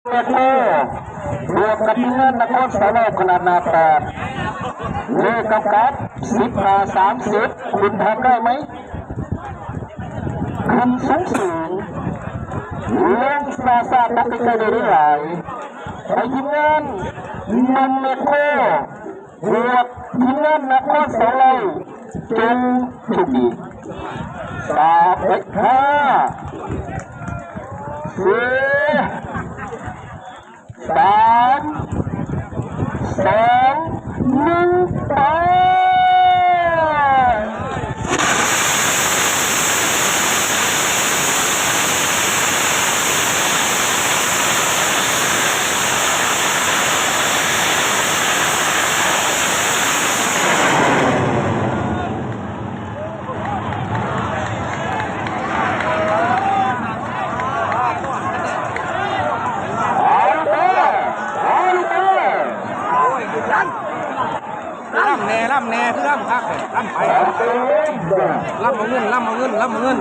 ແມກໂຄ ບວກກັບທີມງານນະຄອນສາວເລົາຂະໜາດໜ້າແປດ ເລກຳກັດ ສິບຫ້າສາມສິບ ຄຸນທຳໄດ້ໄໝ? ຂຶ້ນສູງໆ ລົງຊ້າໆ ຕົກໃກ້ໆ ໄດ້ຫຼາຍໆ ໃຫ້ທີມງານໜຸ່ມແມກໂຄ ບວກທີມງານນະຄອນສາວເລົາ ຈົ່ງໂຊກດີ. ສາມ ເອີຍ ຫ້າ ສີ່ ສາມ ສອງ ໜຶ່ງ ໄປ. ລຳແດ່ ລຳແດ່ ຄືລຳຄັກແທ້ ລຳໄປ ລຳເອົາເງິນ ລຳເອົາເງິນ ລຳເອົາເງິນ.